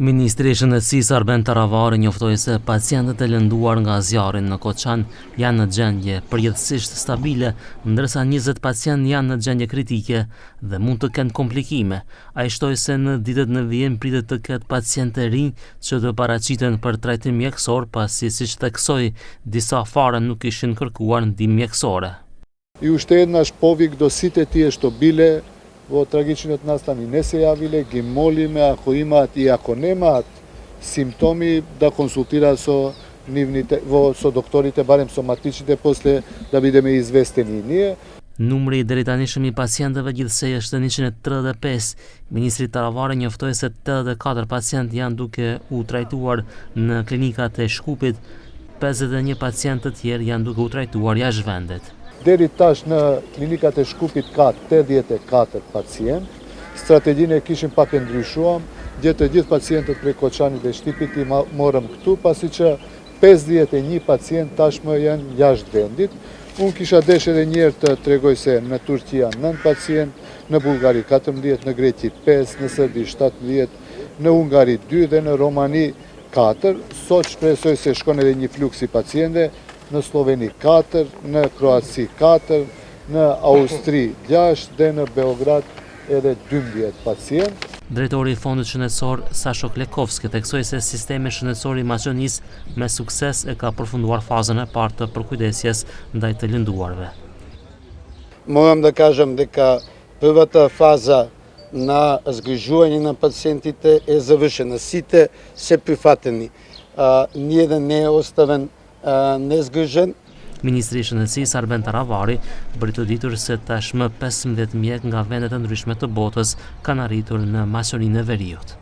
Ministri i Shëndetësisë Arben Taravari njoftoi se pacientët e lënduar nga zjarri në Koçan janë në gjendje përgjithësisht stabile, ndërsa 20 pacientë janë në gjendje kritike dhe mund të kenë komplikime. Ai shtoi se në ditët në vijim pritet të ketë pacientë të rinj që të paraqiten për trajtim mjekësor, pasi siç theksoi, disa fare nuk kishin kërkuar ndihmë mjekësore. И уште еднаш повик до сите тие што биле во трагичниот настан и не се јавиле, ги молиме ако имаат и ако немаат симптоми да консултираат со нивните во со докторите, барем со матичните после да бидеме известени и ние. Numri i deritanishëm i pacientëve gjithsej është 135. Ministri Taravari njoftoi se 84 pacientë janë duke u trajtuar në klinikat e Shkupit, 51 pacientë të tjerë janë duke u trajtuar jashtë vendit. Deri tash në klinikat e Shkupit ka 84 pacientë. Strategjinë e kishim pak e ndryshuam, dje të gjithë pacientët prej Koçanit dhe Shtipit i morëm këtu, pasi që 51 pacientë tashmë janë jashtë vendit. Unë kisha desh edhe njëherë të tregoj se në Turqi janë 9 pacientë, në Bullgari 14, në Greqi 5, në Serbi 17, në Hungari 2 dhe në Romani 4. Sot shpresoj se shkon edhe një fluks i pacientëve, në Sloveni 4, në Kroaci 4, në Austri 6 dhe në Beograd edhe 12 pacientë. Drejtori i Fondit Shëndetësor Sasho Klekovski theksoi se sistemi shëndetësor i Maqedonisë me sukses e ka përfunduar fazën e parë të përkujdesjes ndaj të lënduarve. Moram да кажам дека првата фаза на згрижување на пациентите е завршена. Сите се прифатени. Ниеден не е оставен незгрижен. Ministri i Shëndetësisë Arben Taravari bëri të ditur se tashmë 15 mjekë nga vende të ndryshme të botës kanë arritur në Maqedoninë e Veriut.